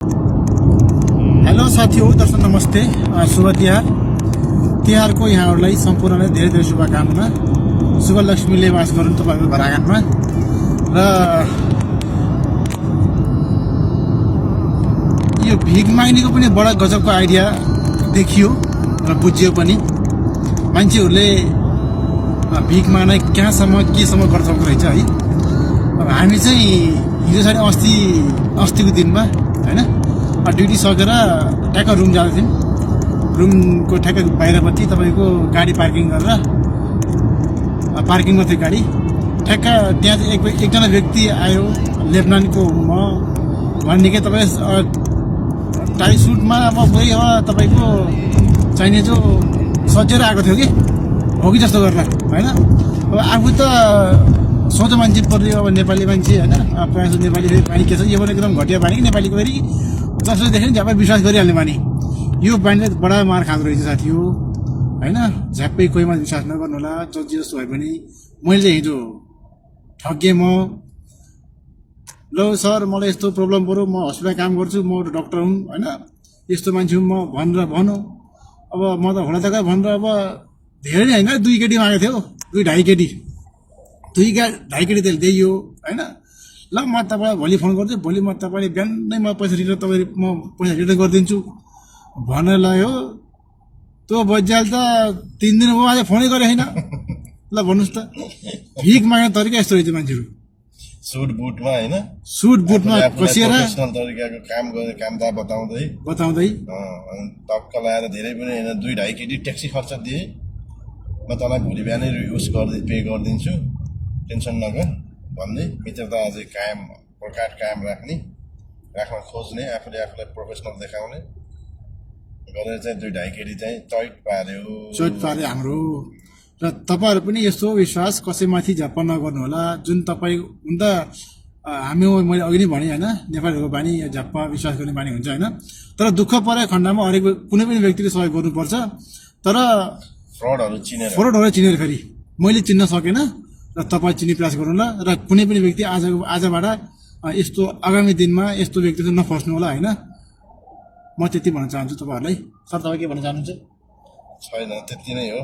Hello साथी हो, दर्शक नमस्ते, शुभ तिहार। तिहारको यहाँहरूलाई सम्पूर्णलाई धेरै धेरै शुभकामना। शुभ लक्ष्मीले वास गरून् तपाईँहरूको घर आँगनमा। र यो भिख माग्नेको पनि बडा गजबको आइडिया देखियो र बुझियो पनि। मान्छेहरूले भिख माग्न कहाँसम्म केसम्म गर्न सक्दो रहेछ है। अब हामी चाहिँ हिजो साढे अस्तिको दिनमा होइन ड्युटी सकेर ठ्याक्क रुम जाँदै थियौँ। रुमको ठ्याक्क बाहिरपट्टि तपाईँको गाडी पार्किङ गरेर पार्किङमा थियो गाडी। ठ्याक्क त्यहाँ चाहिँ एकजना व्यक्ति आयो, लेफ्टनान्टको म भन्ने तपाईँ टाई सुटमा अब कोही अब तपाईँको चाहिने जो सजेर आएको थियो कि हो कि जस्तो गरेर होइन। अब आफू त सोझो मान्छे पर्ने अब नेपाली मान्छे होइन, प्रायः जस्तो नेपाली बानी के छ यो पनि एकदम घटिया बानी कि नेपालीको फेरि जसले देख्यो नि झ्याप्पै विश्वास गरिहाल्ने बानी। यो बानीले बडा मार खाँदो रहेछ साथी हो होइन। झ्याप्पै कोहीमा विश्वास नगर्नु होला, जति जस्तो भए पनि। मैले हिजो ठगेँ म, ल सर मलाई यस्तो प्रब्लम पऱ्यो, म हस्पिटल काम गर्छु, म डक्टर हुँ होइन, यस्तो मान्छे हुँ म भनेर भनौँ। अब म त हुन त भनेर अब धेरै नै होइन, 2 केटी मागेको थियो, 2-2.5 केटी, 2-2.5 केटी त्यसले दिइयो होइन। ल म तपाईँलाई भोलि फोन गर्छु, भोलि म तपाईँले बिहानै म पैसा रिटर्न गरिदिन्छु भनेर लाग्यो। त्यो बज्याल त 3 दिन भयो आज फोनै गरे होइन। ल भन्नुहोस् त, भिख माग्ने तरिका यस्तो रहेछ मान्छेहरू। सुट बुटमा होइन, सुट बुटमा कसिएर प्रोफेसनल तरिकाको काम गर्ने कामदार बताउँदै टक्क लगाएर धेरै पनि होइन 2-2.5 केटी ट्याक्सी खर्च दिए। म तँलाई भोलि बिहानै पे गरिदिन्छु, टेन्सन नगर भन्ने मित्रता अझै कायम राख्न खोज्ने, आफूलाई प्रोफेसनल देखाउने गरेर चाहिँ 2-2.5 केटी चाहिँ चोट पार्यो हाम्रो। र तपाईँहरू पनि यस्तो विश्वास कसैमाथि झप्प नगर्नु होला। जुन तपाईँ हुन त मैले अघि नै भने होइन, नेपालीहरूको बानी झप्प विश्वास गर्ने बानी हुन्छ होइन। तर दुःख परेको खण्डमा हरेक कुनै पनि व्यक्तिले सहयोग गर्नुपर्छ। तर फ्रडहरू चिनेर फेरि मैले चिन्न सकेन र तपाईँ चिन्ने प्रयास गर्नु होला। र कुनै पनि व्यक्ति आजबाट यस्तो आगामी दिनमा यस्तो व्यक्ति चाहिँ नफस्नु होला होइन। म त्यति भन्न चाहन्छु तपाईँहरूलाई। सर तपाईँ के भन्न चाहनुहुन्छ? छैन, त्यति नै हो।